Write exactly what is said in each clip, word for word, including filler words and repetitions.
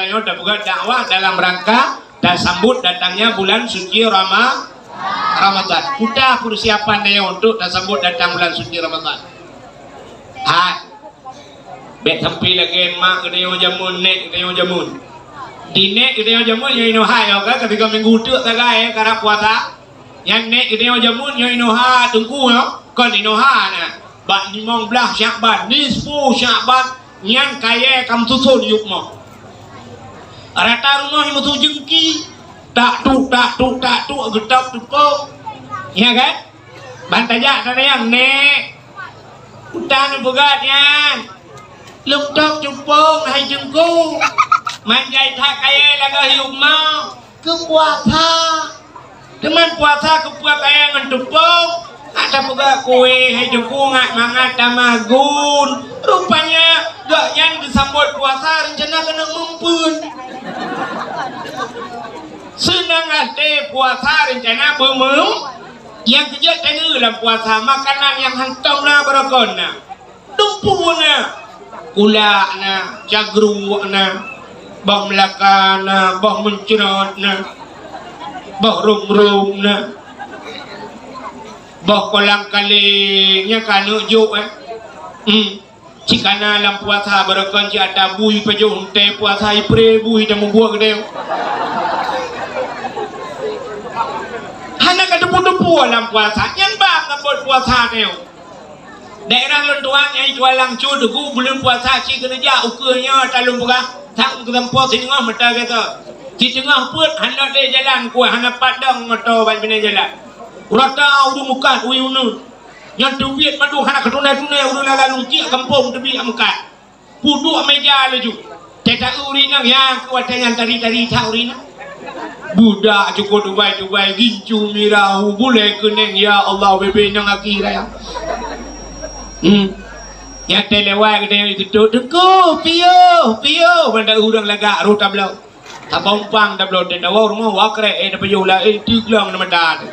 Tanyoe tapeugah dakwah dalam rangka tasambot datangnya bulan suci Rama-, Ramadan. Peue ta persiapan tanyoe untuk tasambot datang bulan suci Ramadan? Hai. Bèk sampai lagèe mak geutanyoe jameun, nèk geutanyoe jameun. Di nèk geutanyoe jameun nyoe inoe hai, nyoe kan, ketika minggu teuk sagai, eh, karab puasa. Nyan nèk geutanyoe jameun nyoe inoe hai, teungku nyoe, kon inoe hai na. Bak limong blaih Syakban, nisfu Syakban, nyan kayèe ka meususon yup mo. Rata rumoh nyang meusu jeungki, tak tuk, tak tuk, tak tuk, geutôb teupông. Ya kan? Ban tajak tanyong, "Nèk, peue ta neupeugah nyan?" "Lôn tôb teupông, hai Teungku. Man jai that kayèe lagèe yup mo." "Keu puasa." "Teuma puasa keu peue kayèe ngon teupông?" "Hana tapeugah kueh, hai Teungku, ngat mangat tamagun." Rupanya gobnyan geusambot puasa rencana keuneuk meumpeuen. Seunang até puasa rencana beumeu-, nyang keujeuet tanyoe lam puasa, makanan nyang hántom na, barokon na. Dumpeue na, kulak na, cagruek na, boh meulaka na, boh meuncrot na, boh rum-rum na, boh kolang kaling, nyan ka neuk jok, eh. Hmm. Cit kana lam puasa, barokon cit ata bui pajoh, teuh puasa ipré bui dan meubuet geude. Hana ka teupeu-teupeu lam puasa, nyan bak ngon buet puasa nyoe. Daerah lôn tuan nyang tuan langsung teungku buleuen puasa cit keuneuk jak ukeue nyoe talôn peugah, sang keusampoe singoh mata gata. Cit teungoh peuet hana lé jalan kueh, hana pat dong moto bak binéh jalan. Rata ureueng mukat, ureueng uneun. Nyan teubiet mandum hana keutunai-tunai ureueng lalong tiek gampông teubiet mukat. Peuduek meja laju. Teuta ureueng inong nyang kuat nyan tari-tari that ureueng inong. Budak cukôp dubai-dubai, gincu mirah, bulèe keuneng, ya Allah, bebe inong aki raya. Hmm. Nyang teuh lewat geutanyoe geutôp, "Teungku, piôh, piôh." Ban ureueng lagak roh tabloe. Tablompang tabloe teuh, dawa rumoh wa krek, eh, dapajoh la, eh, teuglong na mata teuh.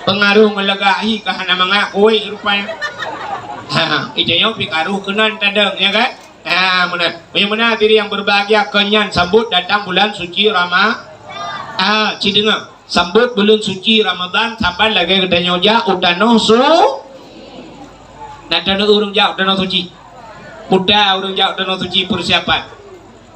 Peungaroh ngon lagak hi ka hana mangat kueh rupanya. Ha, ha. Ija nyoe pih karoh keunan tadong, ya kan? Ah, meunan. Meunyoe meunan, hadirin yang berbahagia, keu nyan sambot datang bulan suci Rama-, ah, ci deungoe. Sambot buleuen suci Ramadan saban lagèe geutanyoe jak u tanoh su-, na tanoh ureueng jak u tanoh suci. Peue ta ureueng jak u tanoh suci persiapan.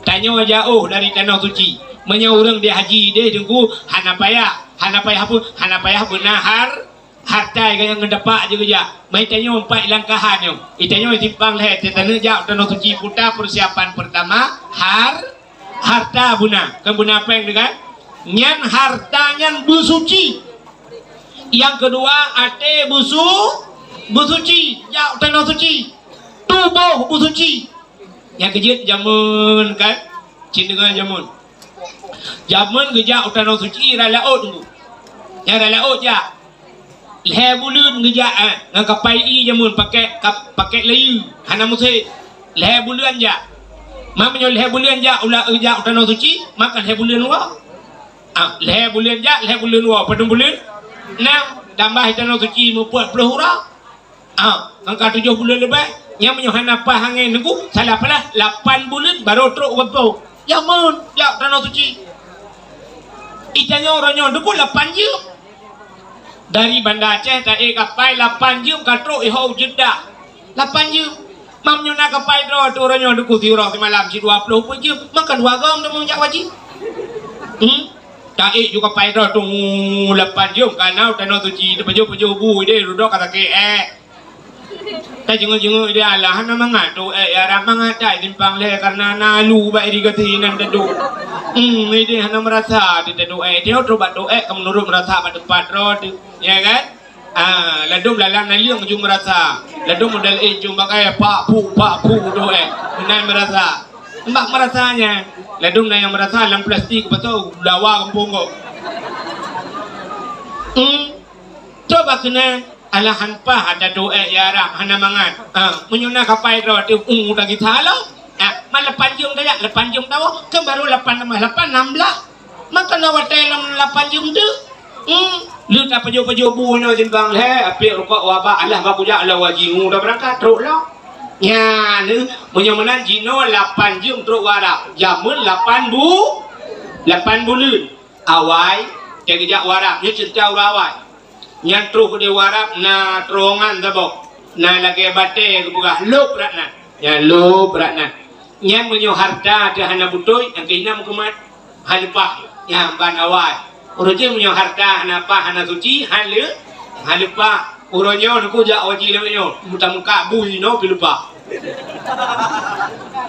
Tanyoe jak óh dari tanoh suci. Meunyoe ureueng di haji deh teungku, hana payah, hana payah peue, hana payah beuna har-, harta nyang geudapat jih geujak. Meutanyoe empat langkahan nyoe. Itanyoe simpang lhèe, teuh taneuk jak u tanoh suci, peue ta persiapan pertama, har-, harta beuna. Kon beuna péng teuh kan? Nyan harta nyan beusuci. Nyang keudua, até beusu-, beusuci. Jak u tanoh suci. Tuboh beusuci. Nyang keujeuet jameun kan? Cit deungoe jameun. Jameun geujak u tanoh suci rot laôt teungku. Nyang rot laôt jak. Lhèe buleuen geujak, eh, ngon kapai ie jameun pakèk kap-, pakèk layeue, hana musém. Lhèe buleuen jak. Ma meunyoe lhèe buleuen jak u la-, geujak u tanoh suci, maka lhèe buleuen woe. Ah, lhèe buleuen jak, lhèe buleuen woe, padum buleuen? Nam, tambah i tanoh suci meupeuet ploh uroe. Ah, angka tujoh buleuen leubeh. Nyan meunyoe hana paih angén teungku, salah paih, lapan buleuen barô trok u gampông. Jameun, jak tanoh suci. Itanyoe uroe nyoe teungku lapan jeuem. Dari Banda Aceh taék kapai lapan jeuem ka trok iho u Jeddah. Lapan jeuem. Ma meunyoe na kapai droe teuh uroe nyoe teungku siuroe simalam sidua ploh peuet jeuem, maka dua goe teuma jak haji. Hmm? Taék ju kapai droe teuh lapan jeuem ka na u tanoh suci, teupajoh-pajoh bu idéh, dudoe ka sakét, eh. Tajingeuk-jingeuk idéh alah hana mangat teuh ék, ya rab mangat that simpang lhèe kareuna na alu bak irigasi nan teuh. Hmm, idéh hana meurasa teuh teuh ék, teuh trok bak teuh ék ka meunurot meurasa bak teumpat droe teuh, ya kan? Ah, ladôm lalam naleueng ju meurasa. Ladôm model éh ju bak kayèe pak puk, pak puk teuh ék. Meunan meurasa. Bak meurasa nyan. Ladôm na nyang meurasa lam plastik beutôi dawa gampông kok. Hmm. Coba keunan. Alah han paih ata teuh ék ya rab hana mangat. Ha, meunyoe na kapai droe teuh, uh, lagèe taloe. Ha, ma lapan jeuem tajak, lapan jeuem tawoe, kan baru lapan tambah lapan, nam blah. Maka na watèe lam lapan jeuem teuh. Hmm, lheueh tapajoh-pajoh bu nyoe simpang lhèe, apiek rukok wabak, alah bak kujak lom haji, uh, dah beurangkat trok lom. Nyan, meunyoe meunan jinoe lapan jeuem trok u Arab. Jameun lapan bu-, lapan buleuen. Awai, teugeujak u Arab. Nyoe ceurita ureueng awai. Nyan troh keudeh u Arab na terowongan saboh. Na lagèe batèe geupeugah, "Lôb brat nan." Nyan lôb brat nan. Nyan meunyoe hareuta teuh hana beutôi, nyang keu inan meukumat. Han leupah. Nyan ban awai. Uroe jih meunyoe hareuta hana pah, hana suci, han le-, han leupah. Uroe nyoe neukujak haji lawét nyoe, meutameuka bui inoe pih leupah.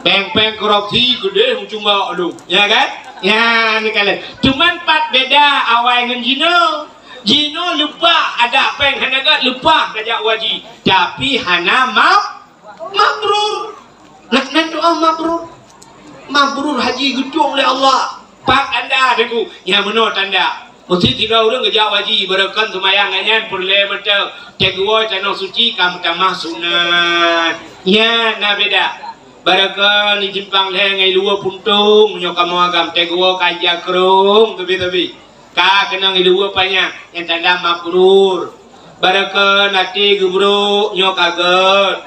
Péng-péng korupsi keudeh meucuma lom. Ya kan? Ya, ni kalian. Cuman pat beda awai ngon jinoe. Jinoe leupah, adak péng hana gèt, leupah tajak haji. Tapi hana ma-, mabrur. Nak nan doa mabrur. Mabrur haji geutueng lé Allah. Pat tanda teungku. Nyang meunoe tanda. Meusti tiga ureueng geujak haji, barokon seumayang nyan peureulèe mantong. Teuguwoe tanoh suci ka meutamah sunat. Nyan na beda. Barokon di simpang lhèe ngon luweue puntông, meunyoe kamoe agam teuguwoe ka jak krông, teubi-teubi. Ka keunong ileue panyang, nyang tanda mabrur. Barokon até geubrok nyoe ka gèt.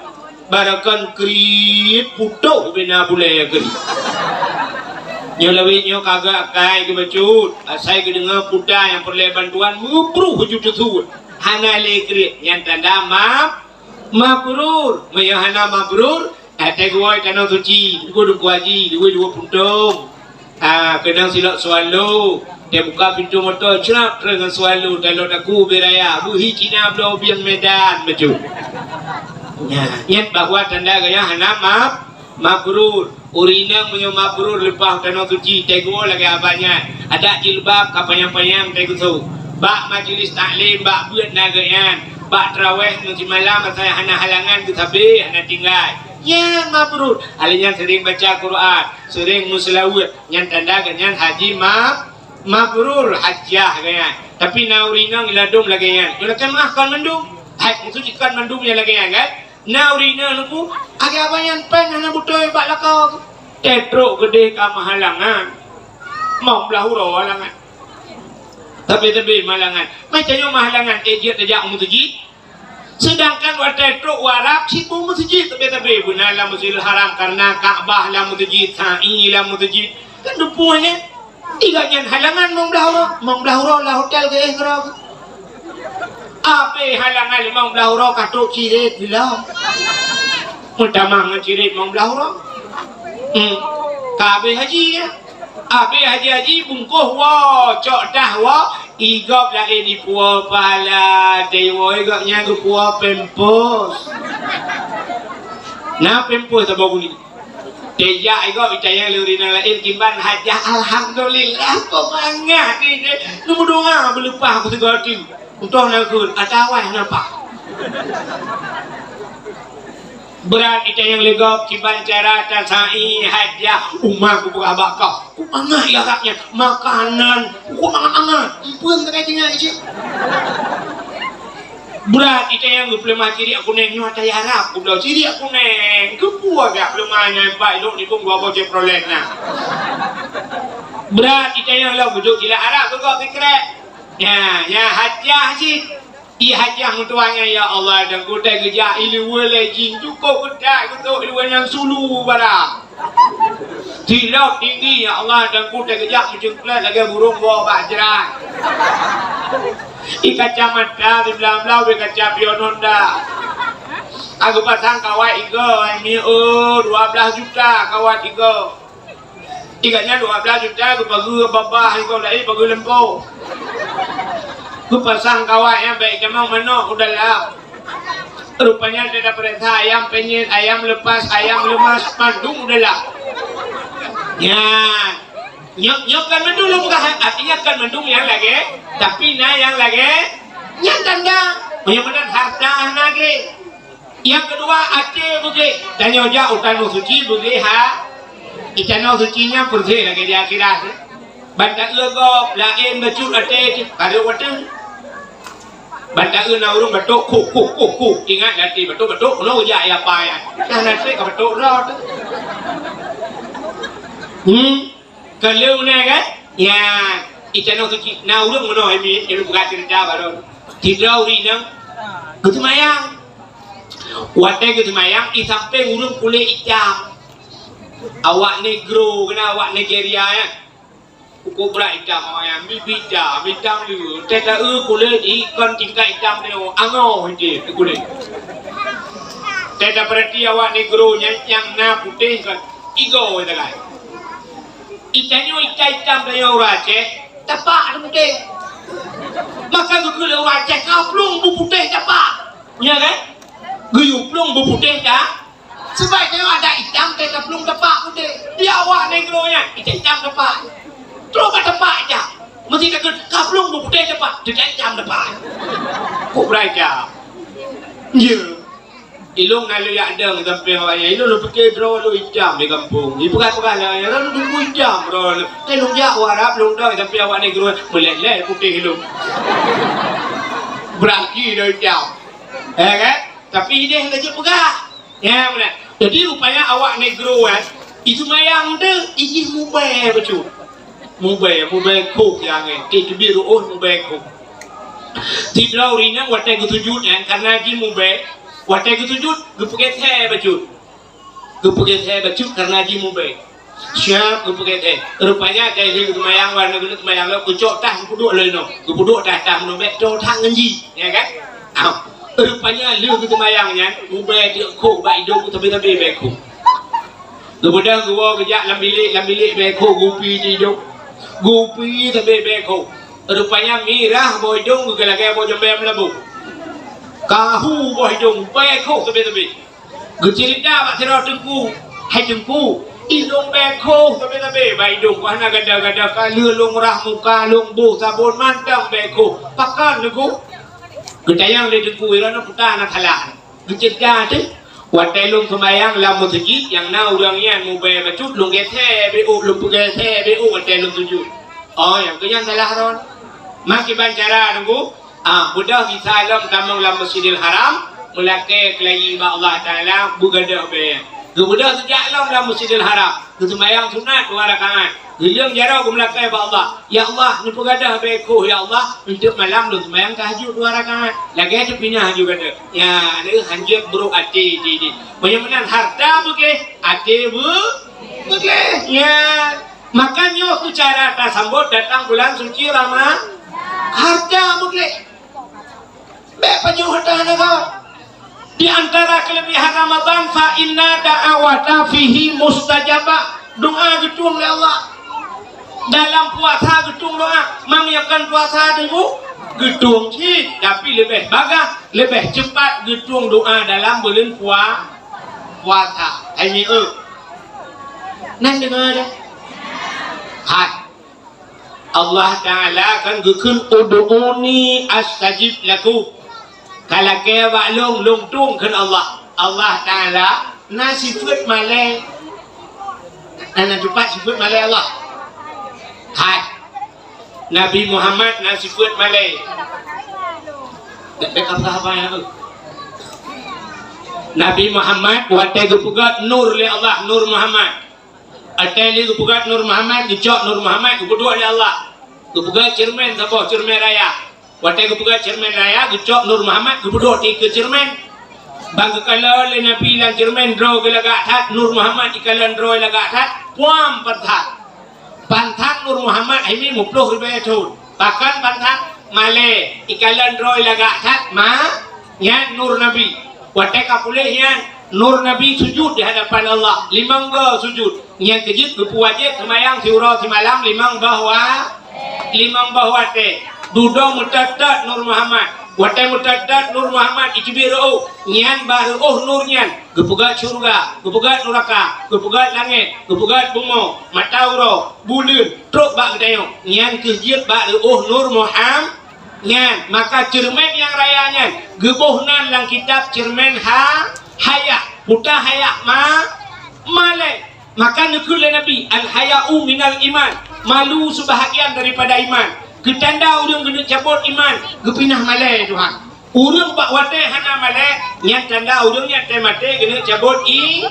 Barokon kriet putôh bina bulèe kriet. Nyoe lawét nyoe ka gèt akai geubacut. Asai geudeungoe puta nyang peureulèe bantuan meubruh ju teusut. Hana lé kriet, nyang tanda mab-, mabrur. Meunyoe hana mabrur, Watèe geuwoe tanoh suci, teungku haji, luweue dua puntông. Ah, keunong silop swallow. Teubuka pintoe moto, crap, treun ngon swallow, talot aku ubé raya, beuhi Cina bloe bieng Medan, bacut. Nyan, nyan bahwa tanda gaya hana mab-, mabrur. Ureueng inong meunyoe mabrur leupah tanoh suci, teuguwoe lagèe abah nyan. Adak jilbab ka panyang-panyang teugusoe. Bak majeulis taklim, bak beuet na geuh nyan. Bak traweh ngon simalam asai hana halangan geusabe, hana tinggai. Nyan mabrur. Ahli nyan sering baca Quran, sering meuseulaweuet. Nyan tanda geuh nyan haji ma-, mabrur, hajjah geuh nyan. Tapi na ureueng inong ladôm lagèe nyan. Nyoe lakèe meu'ah kon mandum. Hai, maksud jih kon mandum nyang lagèe nyan kan? Na ureueng inong neupeu, lagèe abah nyan péng hana beutôi bak lakoe. Teutrok keudeh ka meuhalangan. Mong blah uroe halangan. Tapi-tapi meuhalangan. Macam nyoe meuhalangan, eh, jeuet tajak u meuseujid. Seudangkan watèe trok u Arab, sibuk meuseujid teubi-teubi. Beuna lam Masjidil Haram, kareuna Ka'bah lam meuseujid, sa'i lam meuseujid. Kan dupuh nyan. Tiga nyan halangan mong blah uroe. Mong blah uroe lam hotel geuéh keudroe. Abéh halangan limong blah uroe ka trok ciret bilom. Meutamah ngon ciret limong blah uroe. Hmm. Ka abéh haji nyan. Abéh haji-haji bungkôh woe, cok tah woe, i gob laén ipuwoe pahala, teuwoe i gob nyan geupuwoe pampers. Na pampers saboh bunyi. Teuyak i gob itanyong lé ureueng inong laén kiban hajah, alhamdulillah, peumangat ni, ni. Neumeudoa beuleupah keu sigoe teuk. Untông na kheun, atawa na pah. Brat itanyong lé gob kiban cara tasa'i hajah, uma kupeugah bak kah. Kumangat ya agaknya makanan, kumangat-angat. Empeuen keuneuk tinggai cit. Brat itanyong geupeuleumah ciriek kuneng nyoe ata ya Arab, kubloe ciriek kuneng. Keupeue agak peuleumah nyan, bak ilok nibong dua boh Chevrolet na. Brat itanyong lom beudôk ciriek Arab beugok sikrek. Nya, nya hajah cit. I hajah meutuah nyan, ya Allah, dan kutai geujak iluwa lé jin, cukup keutat geutok iluwa nyan sulu barang. Silop tinggi, ya Allah, dan kutai geujak meucengklat lagèe burông woe bak jrat. I kacamata siblah-blah ubé kaca pion Honda. Aku pasang kawat igo, ini, oh, dua belas juta kawat igo. Tiga nyan dua belas juta geupageue babah igo laén pageue lempo. Geupasang kawat nyang bèk tamong manok u dalam. Rupanya dia dah perintah ayam penyet, ayam lepas, ayam lemas, mandum u dalam. Nyan. Nyoe, nyoe kan mandum lôn peugah, artinya kan mandum nyang lagèe, tapi na nyang lagèe nyan tanda. Meunyoe meunan harta hana gèt. Nyang keudua, até beugèt. Tanyoe jak u tanoh suci beugèt ha. I tanoh suci nyan peureuseh lagèe di akhirat. Ban taeu gob, laén bacut até, kareueng watèe. Ban taeu na ureueng batok, kuk, kuk, kuk, kuk. Ingat até batok, batok, keunoe jak ya pai. Nah, na trép ka batok droe teuh. Hmm. Ka lheueh meunan kan? Ya, i tanoh suci na ureueng meunoe, Emi, Emi buka cerita baru. Sidroe ureueng inong geuseumayang. Watèe geuseumayang, i sampéng ureueng kulét itam. Awak Negro keunan, awak Nigeria nyan. Ukeue brat itam awak nyan, biet-biet itam, itam le. Teuka kulét i kon tingkat itam nyoe, angoh jih kulét. Teuka peurati awak Negro nyan nyang na putéh kon igoe sagai. Itanyoe itam-itam tanyoe ureueng Aceh, tapak teuh putéh. Maka geukheun lé ureueng Aceh, "Ka plueng beuputéh tapak." Nya kan? Geuyue plueng beuputéh ta-, Sabab tanyoe adak itam, teuka plueng tapak putéh. Di awak Negro nyan, itam-itam tapak. Trok bak tapak jak. Meusti takheun, "Ka plueng beuputéh tapak." Teuka itam tapak. Kok brat itam? Ya. Ilôn na lôn jak dong sampéng awak nyan. Ilôn lôn pike droe lôn itam di gampông. Ipeugah-peugah lagèe nyan, lôn teungku itam droe lôn. Tapi lôn jak u Arab, lôn dong sampéng awak Negro, meulét-lét putéh ilôn. Beurati lôn itam. Ya kan? Tapi idéh laju peugah. Ya, beuna. Jadi, rupanya awak Negro, kan, iseumayang deuh, ijih mubèe bacut. Mubèe, mubèe khoh nyang, eh, teubiet reuôh mubèe khoh. Sidroe ureueng inong watèe geusujut nyan, kareuna jih mubèe, watèe geusujut, geupeugèt thèe bacut. Geupeugèt thèe bacut kareuna jih mubèe. Siap geupeugèt thèe. Rupanya, watèe lheueh geuseumayang, watèe geuseumayang lom, geucok tah geupeuduek lom inoe. Geupeuduek tah, tah meunoe bèk toe that ngon jih, ya kan? Ah. Rupanya lheueh geuseumayang nyan, mubèe teuk khoh bak idông, sabé-sabé bèe khoh. Geubeudôh geuwoe geujak lam bilék, lam bilék bèe khoh, geupi di idông. Geupi sabé bèe khoh. Rupanya mirah boh idông, geugalakèe boh jambèe meulaboh. Kahu boh idông, bèe khoh sabé-sabé. Geuceurita bak sidroe teungku, "Hai teungku, ilôn bèe khoh sabé-sabé bak idông, ka hana gada-gada, ka lheueh lôn rhah muka, lôn boh sabon, mantong bèe khoh. Pakon teungku?" Geutanyong lé teungku, "Ilôn peue na salah?" Geuceurita teuh, "Watèe lôn seumayang lam meuseujid, nyang na ureueng nyan mubèe bacut, lôn gèt thèe bèe ôk, lôn peugèt thèe bèe ôk watèe lôn sujut. Oh, nyang keu nyan salah droen." Meukiban cara teungku, Ah, beudôh gisa lom tamong lam Masjidil Haram, meulakèe keulayi bak Allah Taala, beugadôh bèe. Geubeudôh geujak lom lam Masjidil Haram, geuseumayang sunat dua rakaat. Geuleueng jaroe geumeulakèe bak Allah, "Ya Allah, neupeugadôh bèe khoh, ya Allah, eunteuk malam lôn seumayang tahajud dua rakaat." Lagèe teupinah laju gadôh. Ya, aneuk hanjeuet brôk até jih. Meunyoe meunan harta beugléh, até beu-, beugléh. Ya. Maka nyoe keuh cara tasambot datang bulan suci Rama-, harta beugléh. Bèk pajoh hareuta hana gawat. Di antara keuleubihan Ramadan, fa inna da'awata fihi mustajabah. Doa geutueng lé Allah. Dalam puasa geutueng doa. Meunyoe kon puasa teungku, geutueng cit, tapi leubeh bagaih, leubeh cepat geutueng doa dalam buleuen pua-, puasa. Hai mi eu. Nan deungö deh. Hai. Allah Taala kan geukheun, "Ud'uni astajib lakum." Kalakèe bak lôn, lôn tueng kheun Allah. Allah Taala na sifeuet malèe. Na, na teumpat sifeuet malèe Allah. Hai. Nabi Muhammad na sifeuet malèe. Dak, dak, dak, dak, dak. Nabi Muhammad watèe geupeugöt nur lé Allah, Nur Muhammad. Watèe lheueh geupeugöt Nur Muhammad, geucok Nur Muhammad, geupeuduek lé Allah. Geupeugöt ceureumen saboh, ceureumen raya. Watèe geupeugöt ceureumen raya, geucok Nur Muhammad, geupeuduek dikeue ceureumen. Ban geukalon lé Nabi lam ceureumen, droe geuh lagak that, Nur Muhammad ikalon droe lagak that, puam panthat. Panthat Nur Muhammad hai mi muplôh ribèe thôn. Pakon panthat? Malèe, ikalon droe lagak that ma-, nyan Nur Nabi. Watèe ka puléh nyan, Nur Nabi sujud di hadapan Allah, limong goe sujud. Nyan keuh jeuet geupeuwajéb seumayang siuroe simalam limong boh wa-, limong boh watèe. Dudoe meutot-tot Nur Muhammad. Watèe meutot-tot Nur Muhammad, iteubiet reuôh, nyan bak reuôh nur nyan geupeugöt syeuruga, geupeugöt nuraka, geupeugöt langèt, geupeugöt bumoe, mata uroe, buleuen, trôk bak geutanyoe. Nyan keuh jeuet bak reuôh Nur Muham-, nyan. Maka ceureumen nyang raya nyan geuboh nan lam kitab ceureumen ha-, hayah, puta hayah ma-, malèe. Maka neukheun lé Nabi, "Al-haya'u minal iman." Malu seubahagian daripada iman. Keu tanda ureueng geuneuk cabot iman, geupinah malèe tuha. Ureueng bak watèe hana malèe, nyan tanda ureueng nyan watèe maté geuneuk cabot i-,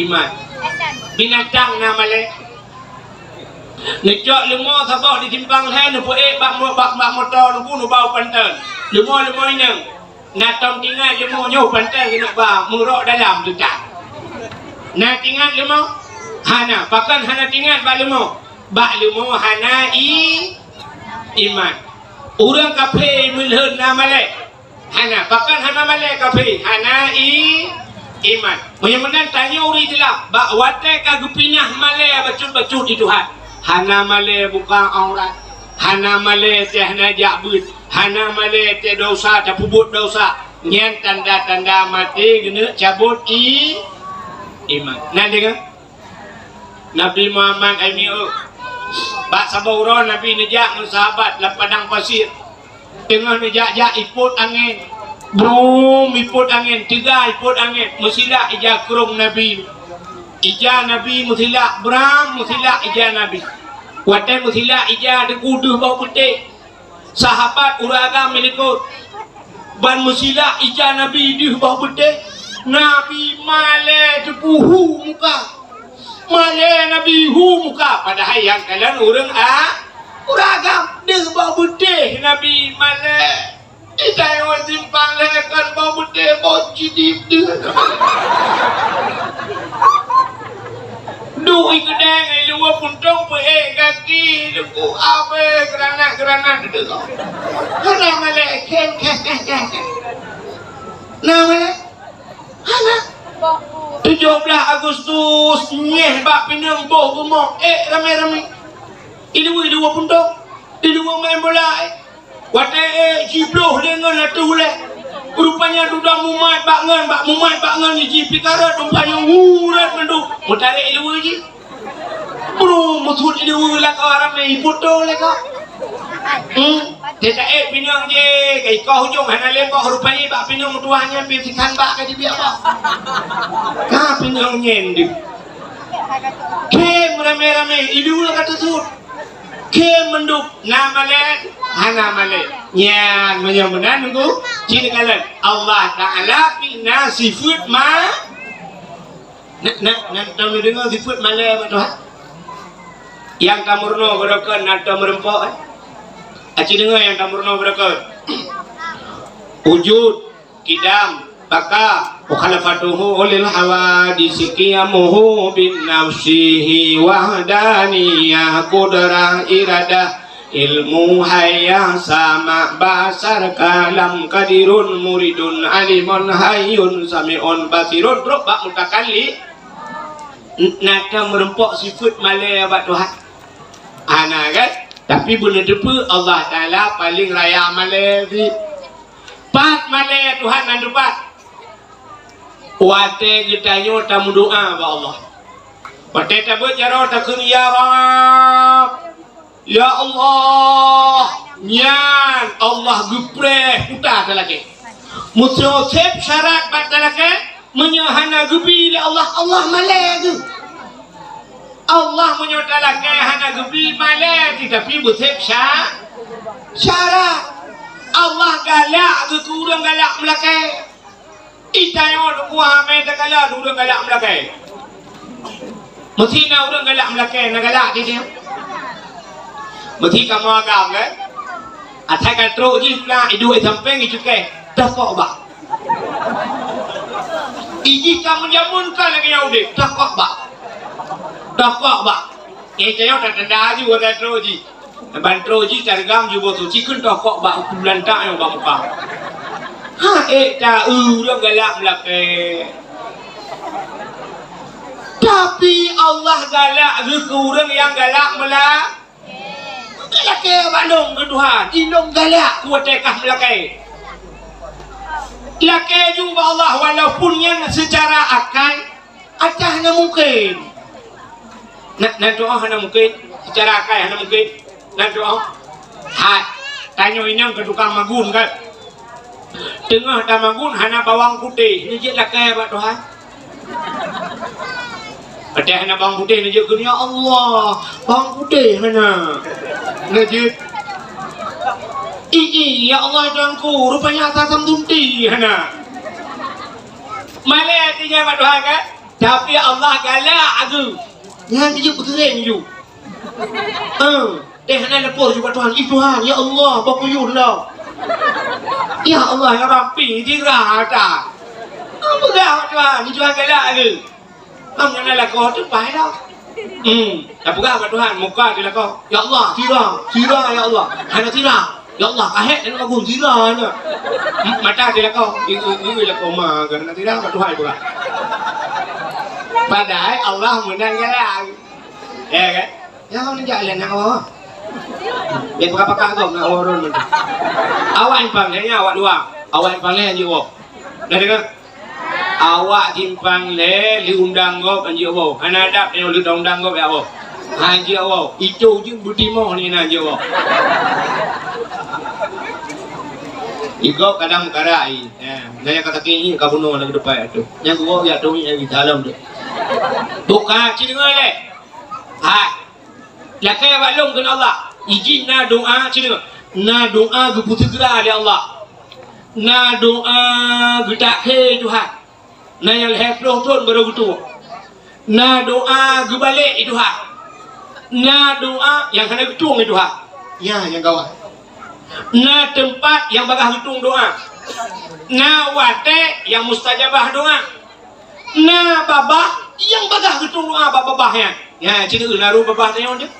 iman. Binatang na malèe. Neucok leumo saboh di simpang lhèe, neupeuék bak mo-, bak, bak moto, neubu, neuba u panton. Leumo, leumo inong. Na tom tingat leumo nyoe pantai keuneuk ba meurok dalam teutab. Na tingat leumo? Hana. Pakon hana tingat bak leumo? Bak leumo hana i-, iman. Ureuëng kafé meulhon na malée? Hana. Pakon hana malée kafé? Hana i-, iman. Meunyoe meunan tanyoe ureuëng Islam, bak watée ka geupinah malée bacut-bacut di Tuhan. Hana malée buka aurat. Hana malée teuh hana jak beuet. Hana malée teuh desya, tapeubuet desya. Nyan tanda-tanda maté keuneuk cabot i-, iman. Na deungoe? Nabi Muhammad ai miôk. Bak saboh uroe Nabi neujak ngon sahabat lam padang pasir. Teungoh neujak-jak ipot angén. Brum, ipot angén, teuga ipot angén. Meusilak ija krông Nabi. Ija Nabi meusilak, bram, meusilak ija Nabi. Watée meusilak ija, teungku deuh boh beutéh. Sahabat ureuëng agam meulikot. Ban meusilak ija Nabi deuh boh beutéh, Nabi malée teupeu hu muka. Malée Nabi hu muka, padahai nyang kalon ureuëng a-, ureuëng agam deuh boh beutéh Nabi malée. Di tayue simpang lhée kon boh beutéh boh jidip deuh. Duek i keudée ngon luweue puntông peuék gaki, teungku abéh geuranat-geuranat teuh. Hana malée, khem, khem, khem, khem, khem. Na malée? Hana. Tujoh blaih Agustus, nyeh bak pineung boh rumoh, ék ramé-ramé. I luweue, i luweue puntông, i luweue main bola, ék. Watée ék jibloh lé ngon ateueh ulée. Rupanya dudoe mumat bak ngon, bak mumat bak ngon jih pih ka rhot, rupanya urat mandum. Meutarek i luweue jih. Bru, meusuet i luweue lakoe ramé, ipoto lakoe. Hmm, teuka ék pineung jih, ka ikoh ujong hana lé boh, rupanya bak pineung meutuwah nyan pih sikan bak ka jibiak boh. Ka pineung nyan deuh. Khem ramé-ramé, i luweue ka teusuet. Khem mandum, na malée, hana malée. Nyan, meunyoe meunan, teungku, cit kalon. Allah Taala pih na sifeuet ma-, na, na, na, tadeungoe sifeuet malée bak Tuhan. Nyang tameurunoe beudôh kon, na tameurumpok, eh? Aci deungoe nyang tameurunoe beudôh kon. Wujud, qidam, baqa, mukhalafatuhu lil hawadisi, qiyamuhu bin nafsihi, wahdaniyah, qudrah, iradah, ilmu, hayah, sama, basar, kalam, qadirun, muridun, alimun, hayyun, sami'un, basirun. Trok bak mutakallim, n-, na tameurumpok sifeuet malée bak Tuhan. Hana kan? Tapi beuneuteupeu Allah Taala paleng raya malée jih. Pat malée Tuhan nan teupat? Watée geutanyoe tameudoá bak Allah. Watée tabeuet jaroe takheun, "Ya Rabb, ya Allah," nyan Allah geupreh puta talakée. Meuseuseb syarat bak talakée, meunyoe hana geubi lé Allah, Allah malée geuh. Allah meunyoe talakée hana geubi malée, tetapi beuseb sya-, syarat. Allah galak geuh keu ureuëng galak meulakée. Itanyoe dua mé takala ureuëng galak meulakée. Meusi na ureuëng galak meulakée, na galak di dia. Meusi kamoe agam, kan? Asai ka trok jih pula, iduek sampéng, icukéh. Dah kok bak. Ijih ka meujameun ka lagée nyan udeb, dah kok bak. Dah kok bak. Nyang itanyoe tatanda aju watée trok jih. Ban trok jih tareugam jubah suci kheun dah kok bak bulantak nyang bak muka. Ha, ék ta ureuëng galak meulakée. Tapi Allah galak geuh keu ureuëng nyang galak meula-, Lakée bak lôn keu Tuhan, ilôn galak keu watée kah meulakée. Lakée ju bak Allah walaupun nyan seucara akai, ata hana mungken. Na, na tu'oh hana mungken, seucara akai hana mungken. Na tu'oh. Hai, tanyoe inong keu tukang magun kan. Teungoh tamagun hana bawang putéh, neujeuet lakée bak Tuhan. Watée hana bawang putéh neujeuet kheun, "Ya Allah, bawang putéh hana." Neujeuet, "Ih, ih, ya Allah, Tuhanku, rupanya asam sunti hana." Malée até nyan bak Tuhan kan? Tapi Allah galak geuh. Nyan jijeuet beukeuréng ju. Eh, teuh hana leupah ju bak Tuhan. Ih Tuhan, ya Allah, bah kuyuh lom. Ya Allah, ya Rabbi, sira ata. Peugah bak Tuhan, tujuan galak lé. Bang, nyang na lakoe teuh paih dah. Hmm, tapeugah bak Tuhan, muka teuh lakoe. Ya Allah, sira, sira ya Allah. Hana sira. Ya Allah, kahek dan lagu sira na. Hmm, mata teuh lakoe. Ieu, ieu, ieu lakoe ma, kan na sira bak Tuhan peugah. Padahai Allah meunan galak. Ya kan? Nyang jak lé nak awak. Dia pakai-pakai agam nak awak ureueng tu. Awak impang lé, awak dua. Awak impang lé, anjing awak. Dah dengar? Awak simpang lé, li undang gob, anjing awak. Hana adab, yang li undang gob, ya Allah. Anjing awak. Itu je beutimoh ni, anjing awak. Igob kadang meukarak, i. Ya, nyang kata kini, ka bunuh lagi depan tu. Nyang gua, ya tu, yang di dalam tu. Bukan, ci dengar lé. Hai. Lakée bak lôn kheun Allah, ijin na doá, ci deungoe, na doá geupeuseugeura lé Allah. Na doá geutakhé Tuhan. Na nyang lhée ploh thon barô geutuwoe. Na doá geubalek i Tuhan. Na doá nyang hana geutueng i Tuhan. Nyan nyang gawat. Na teumpat nyang bagaih geutueng doá. Na watée nyang mustajabah doá. Na babah nyang bagaih geutueng doá bak babah nyan. Nyan, ci deungoe na rôh babah tanyoe teuh.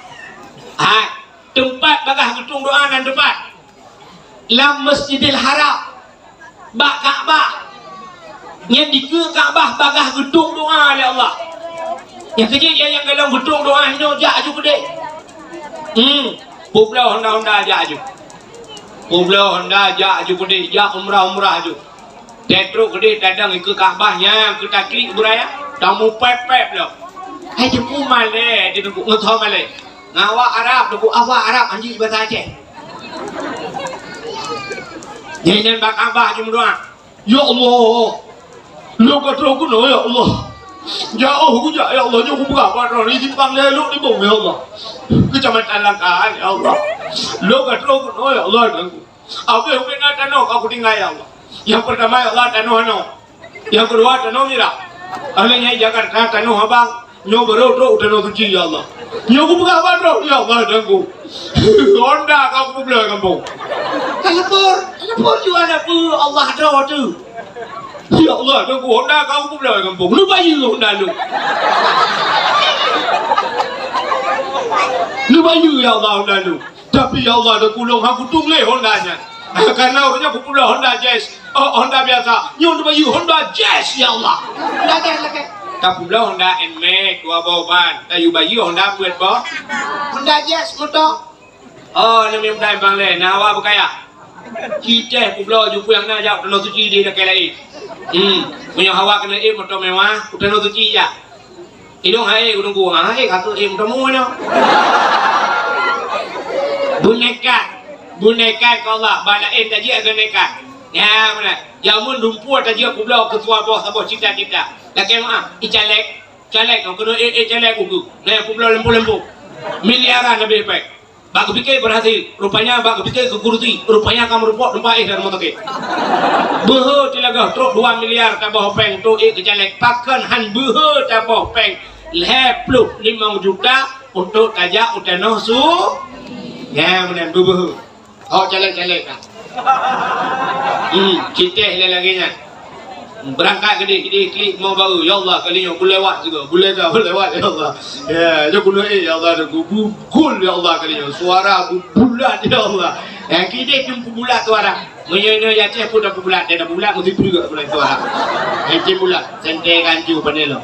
Hai, teumpat bagaih geutueng doá nan teumpat. Lam Masjidil Haram, bak Ka'bah. Nyan dikeue Ka'bah bagaih geutueng doá lé Allah. Nyang keujeuet, nyang golom geutueng doá nyoe jak aju keudeh. Hmm, peubloe honda-honda jak aju. Peubloe honda jak aju keudeh, jak umrah-umrah aju. Teutrok keudeh tadong ikeue Ka'bah nyang keu taklik beuraya, tamupép-pép lom. Hai teungku malée, teungku ngeutho malée. Ngon awak Arab, teungku awak Arab, anjing bahasa Aceh. Jadi nyan bak Ka'bah jimeudoá, "Ya Allah, lôn ka trok keunoe, ya Allah. Jaoh kujak, ya Allah, nyoe kupeugah bak droe, di simpang lé lôn nibong, ya Allah. Kecamatan Langkaan, ya Allah. Lôn ka trok keunoe, ya Allah, Tuhanku." Abéh ubé na tanoh ka kutinggai, ya Allah. Nyang peurtama, ya Allah, tanoh anoe. Nyang keudua, tanoh mirah. Akhé nyan Jakarta, tanoh abang. Nyoe barô trok u Tanoh Suci, ya Allah. Nyoe kupeugah bak droe, ya Allah, Tuhanku. Honda ka kupeubloe gampông. Telepon, telepon juga ada apa, Allah ada tu. Ya Allah, Tuhanku, honda ka kupeubloe gampông. Neubayeue honda lôn. Neubayeue, ya Allah, honda lôn. Tapi, ya Allah, Tuhanku, lôn hana kutueng lé honda nyan. Karena ureueng nyan kupeubloe honda Jazz, oh, honda biasa. Nyoe neubayeue honda Jazz, ya Allah. Honda Jazz lakée. Tapeubloe honda Nmax dua boh ban. Tayue bayeue honda peuet boh. Honda Jazz moto. Oh, nyoe meudaih bang lé, na awak beukaya. Citeh peubloe jumpuih na jak u Tanoh Suci di lakée laén. Hmm, meunyoe awak keuneuk ék moto mewah, u Tanoh Suci jak. Inong hai ureueng gua, hai ka keuh im temu nyoe. Beunekat, beunekat keu Allah, bak laén tajak keu nekat. Ya, meunan. Jameun lumpur tajak kubloe keu saboh, saboh cita-cita. Lakée meu'ah, i caleg, caleg, keuneuk ék, ék caleg ukeue. Nah, kubloe lempu-lempu. Miliaran leubeh péng. Bak geupike beurhasil, rupanya bak geupike keu kurusi, rupanya ka meureumpok teumpat éh dalam rumoh sakét. Beuhe teulagah trok dua miliar taboh péng untuk ék keu caleg, pakon han beuhe taboh péng lhée ploh limong juta untuk tajak u Tanoh Su-, nyan meunan beubeuhe. Hok caleg-caleg ka. Hmm, citeh lé lagée nyan. Beurangkat keudeh, keudeh klik mo baru. Ya Allah, kali nyoe kulewat juga. Bulée ka kulewat, ya Allah. Ya, nyoe kunoe, ya Allah, dan kubukul, ya Allah, kali nyoe. Suara bubulat, ya Allah. Ya, keudeh cuma bubulat suara. Meunyoe nyoe ya ceh pun dah bubulat, dia dah bubulat mesti juga bulat suara. Ya, ceh bulat. Sentée ganju panelo.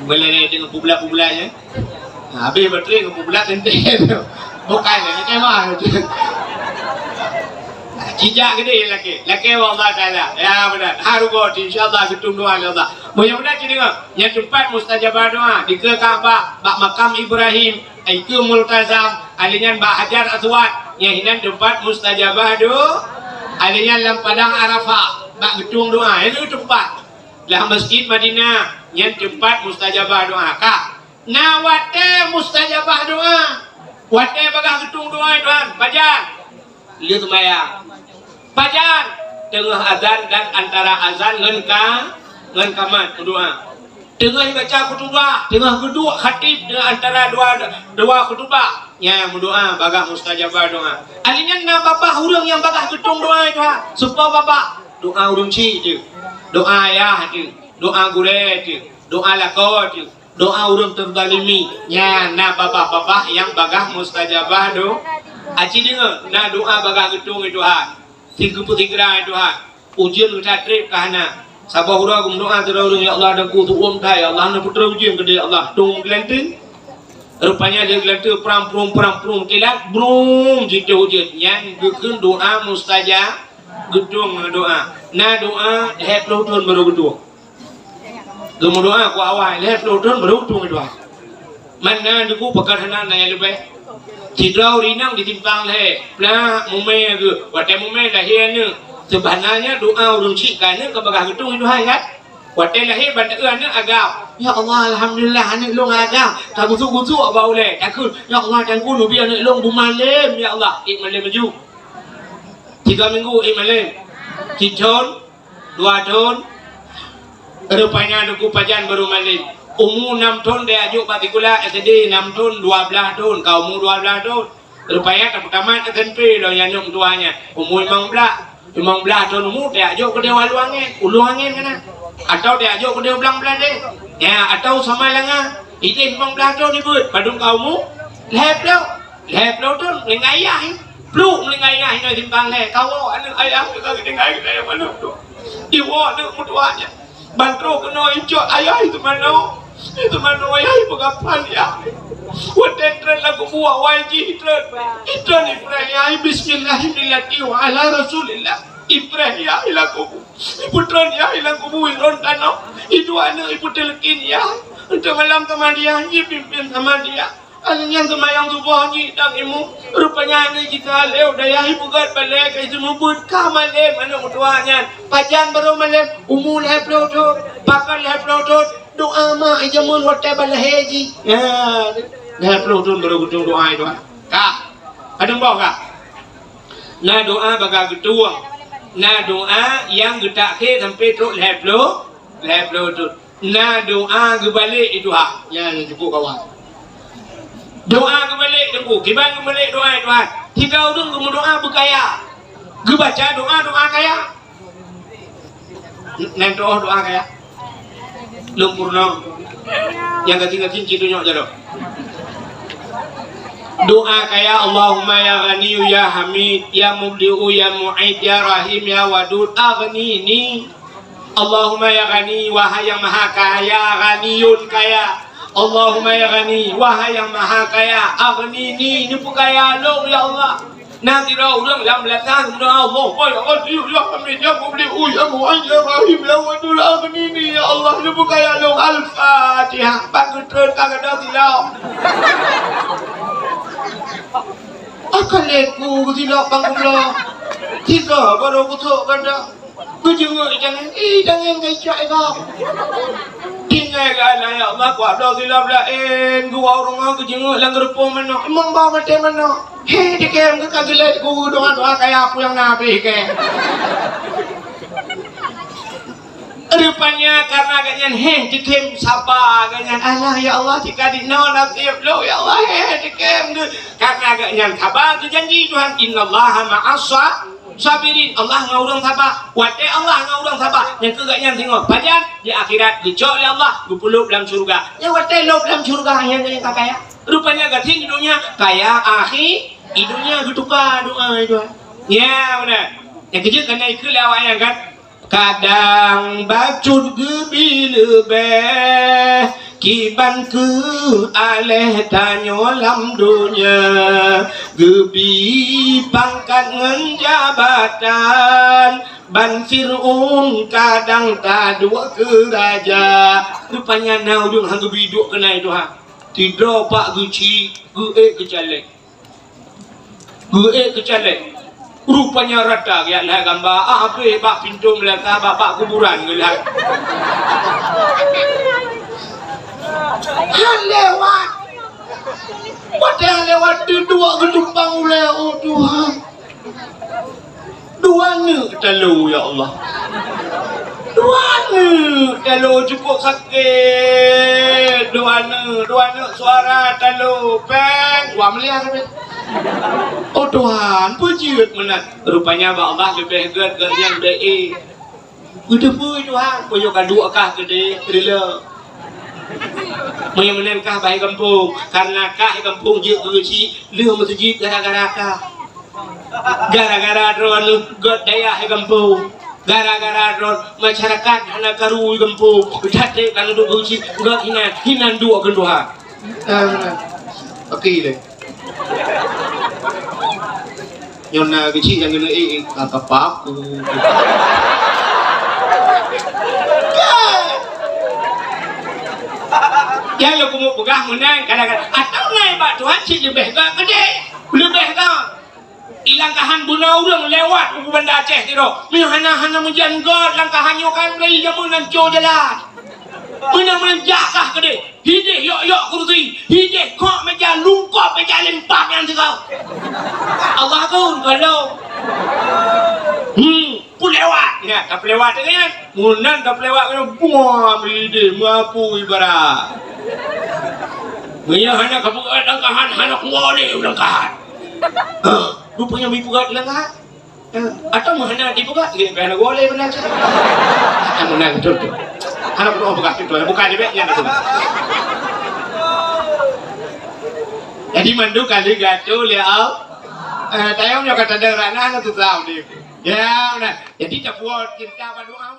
Boleh dengan bubulat-bubulatnya. Nah, habéh baterai keu peubulat teuntée tu. Bukai lé, lakée mah. Jijak keudeh lakée. Lakée bak Allah Taala. Ya, beuna. Hareuga, insya Allah, geutueng doa lé Allah. Meunyoe meunan cit deungoe, nyan teumpat mustajabah doa. Dikeue Ka'bah, bak makam Ibrahim, dikeue Multazam, alèh nyan bak Hajar Aswad. Nyan hinan teumpat mustajabah doa. Alèh nyan lam padang Arafah, bak geutueng doa. Nyan teumpat. Lam Masjid Madinah, nyan teumpat mustajabah doa. Ka. Na watée mustajabah doa, watée bagaih geutueng doa, Tuhan, pajan? Lheueh seumayang. Pajan? Teungoh azan dan antara azan ngon ka-, ngon kamat meudoa. Teungoh baca khutubah, teungoh geuduek khatib di antara dua, dua khutubah, nyan meudoa bagaih mustajabah doa. Ahli nyan na babah ureuëng nyang bagaih geutueng doa Tuhan. Seupôt babah, doa ureuëng chik teuh, doa ayah teuh, doa gurée teuh, doa lakoe teuh, doa ureuëng teuzalimi. Nyan na babah-babah nyang bagaih mustajabah do. Aci deungoe, na doa bagaih geutueng Tuhan. Sigeupeusigra Tuhan. Ujeuen geutanyoe treb ka hana. Saboh uroe geumeudoa sidroe ureuëng, "Ya Allah, Teungku, seuuem that, ya Allah, neupeutreun ujeuen keudeh, ya Allah." Tueng geulanteue. Rupanya lé geulanteue prang prung, prang prung kilat, brum, jitôh ujeuen. Nyan geukheun doa mustajab, geutueng doa. Na doa lhée ploh thon barô geutueng. Geumeudoa ku awai lhée ploh thon barô geutueng doa. Mana Teungku, pakon hana na nyang leubeh? Sidroe ureuëng inong di simpang lhée, plak mumé geuh. Watée mumé lahé aneuëk, seubeunarnya doa ureuëng chik keu aneuëk ka bagaih geutueng Tuhan, kan? Watée lahé ban teu aneuëk agam, "Ya Allah, alhamdulillah, aneuëk lôn agam." Ka gusuk-gusuk bak ulée, takheun, "Ya Allah, Teungku, neubi aneuëk lôn beumalem, ya Allah." Ék malem laju. Tiga minggu ék malem. Sithon, dua thon. Rupanya Teungku pajan barô malem. Umu nam thon teuka jok bak sikula S D, nam thon, dua blaih thon, ka umu dua blaih thon. Rupanya tapeutamat S M P lom nyan aneuk meutuah nyan. Umu limong blaih, limong blaih thon umu teuka jok keudeh u Lueng Angén, u Lueng Angén kana. Atawa teuka jok keudeh u Blang Bladeh. Ya, atawa Samalanga. Ideh limong blaih thon ibeuet, padum ka umu? Lhée ploh. Lhée ploh thon, meuninggai ayah, eh. Pluek meuninggai ayah inoe simpang lhée. Kawoe aneuk ayah teuka geutinggai keu ayah manok tu. Iwoe aneuk meutuah nyan. Ban troh keunoe icok ayah itu manok. Itu manok ayah ipeugah phan, ya. Watée treun lam kubu awai jih treun. Itreun ipreh ayah, bismillah, millati wa ala Rasulillah. Ipreh ayah ilam kubu. Ipeutreun ayah ilam kubu, ilon tanoh. Iduek aneuk ipeuteuleukén ayah. Untuk malam samadiyah, ipimpén samadiyah. Aneuk nyan seumayang suboh jih dan imu. Rupanya aneuk jih saleuem dayah ipeugét balée ka iseumubeuet ka malem aneuk meutuah nyan. Pajan barô malem, umu lhée ploh thon, pakon lhée ploh thon, doa mak ijameun watée balahé jih. Ya, lhée ploh thon barô geutueng doa itu. Ka, kadang boh ka. Na doa bagaih geutueng. Na doa nyang geutakhé sampoe trok lhée ploh, lhée ploh thon. Na doa geubalek Tuhan. Nyan nyang cukup kawan. Doa geubalek Teungku. Kiban geubalek doa Tuhan. Tiga ureuëng geumeudoa beukaya. Geubaca doa, doa kaya. Nyan doa, doa kaya. Lôn peurunoe. Nyang gasien-gasien ci tunyok jaroe. Doa kaya, Allahumma ya Ghaniyu ya Hamid, ya Mubdi'u ya Mu'id, ya Rahim ya Wadud, aghnini. Allahumma ya Ghani, wahai yang maha kaya, Ghaniyun kaya. Allahumma ya Ghani, wahai yang maha kaya, aghnini, neupeukaya lôn ya Allah. Na sidroe ureuëng lam beulatang meudoa, Allahumma ya Ghani ya Hamid ya Mubdi'u ya Mu'id ya Rahim ya Wadud, aghnini ya Allah, neupeukaya lôn. Al-Fatihah. Ban geutreun ka gadôh silop. Akan lé ku geusilop ban geubloe. Tiga barô geutrok gata. Geujeungeuek itangieng, ih, itangieng ka icok ego. Tinggai geuh aneuk, ya Allah, kuat bloe silop laén, geuwoe u rumoh geujeungeuek lam geureupông manok. Imong ba maté manok. He, dikém geuh ka geulét guru doa-doa kaya peue nyang na pih kém. Rupanya karena gobnyan he dikém saba gobnyan. Alah, ya Allah, jika di noe naseb lôn, ya Allah, he dikém geuh. Karena gobnyan saba, geujanji Tuhan, "Innallaha ma'as sa-" Sabirin, Allah ngon ureuëng saba. Watée Allah ngon ureuëng saba, nyang keu gobnyan singoh pajan di akhirat, geucok lé Allah, geupeulop lam syeuruga. Nyang watée lop lam syeuruga, nyan nyang ka kaya. Rupanya gasien di donya kaya, akhi di donya geutuka doa itu. Ya, beuna. Nyang keujeuet kana ikeu lé awak nyan kan. Kadang bacut geubi leubeh, kiban keu aléh tanyoe lam donya, geubi pangkat ngon jabatan, ban Fir'aun kadang taduek keu raja. Rupanya na ureuëng han geubi duek keunan Tuhan. Sidroe pak geuchik, geuék keu caleg. Geuék keu caleg. Rupanya rata geuyak lhée gamba, ah, habéh bak pintoe meulangkah bak, bak kuburan geuh lhée. Han lewat. Watée han lewat, teuduek geutumpang ulée, oh Tuhan. Dua neuk talo, ya Allah. Dua aneuk talo cukup sakét. Dua aneuk, dua aneuk suara talo. Péng. Wah, meuliah sabe. Oh, Tuhan, peue jeuet meunan. Rupanya bak Allah leubeh gét, gét nyan leubeh ék. Beuteupeue Tuhan, meunyoe ka duek kah keudéh, rila. Meunyoe meunan kah bak gampông, kareuna kah gampông jeuet keu geuchik, lheueh meuseujid gara-gara kah. Gara-gara droeneuh gét dayah gampông. Gara-gara droe masyarakat hana karu gampông. That lé ka neuduek geuchik, gét hinan, hinan duek keu Tuhan. Ah, oke lé. Nyoe na geuchik nyang keuneuk ék, ék, ka, ka paku. Nyang lôn keuneuk peugah meunan, kadang-kadang, atau na bak Tuhan cit leubeh gét keudéh, leubeh gét. Di langkahan beuna ureueng lewat u Banda Aceh sidroe. Meunyoe hana, hana meujan gét langkahan nyoe kan, lé jameun hanco jalan. Meunan-meunan jak kah keudéh. Hidéh yok-yok kursi, hidéh khok méja, lungkop méja, limpah nyan sigoe. Allah kheun, ka lom. Hmm, peulewat. Ya, tapeulewat lagèe nyan. Meunan tapeulewat nyan, buah, meulidéh, meupeu ibarat. Meunyoe hana kapeugöt langkahan, hana kuwoe lé u langkahan. Ha, rupanya meupeugöt langkahan. Eh, atau meuhana dipeugah, lé pih hana boleh beuna cit. Hana meunan beutôi tu. Hana peunoh peugah tu, bukan dia nyan tu. Jadi mandum kali gatu lé au. Eh, tayong nyoe kata dara na tu tahu dia. Ya, beuna. Jadi tapuot cinta bak doa.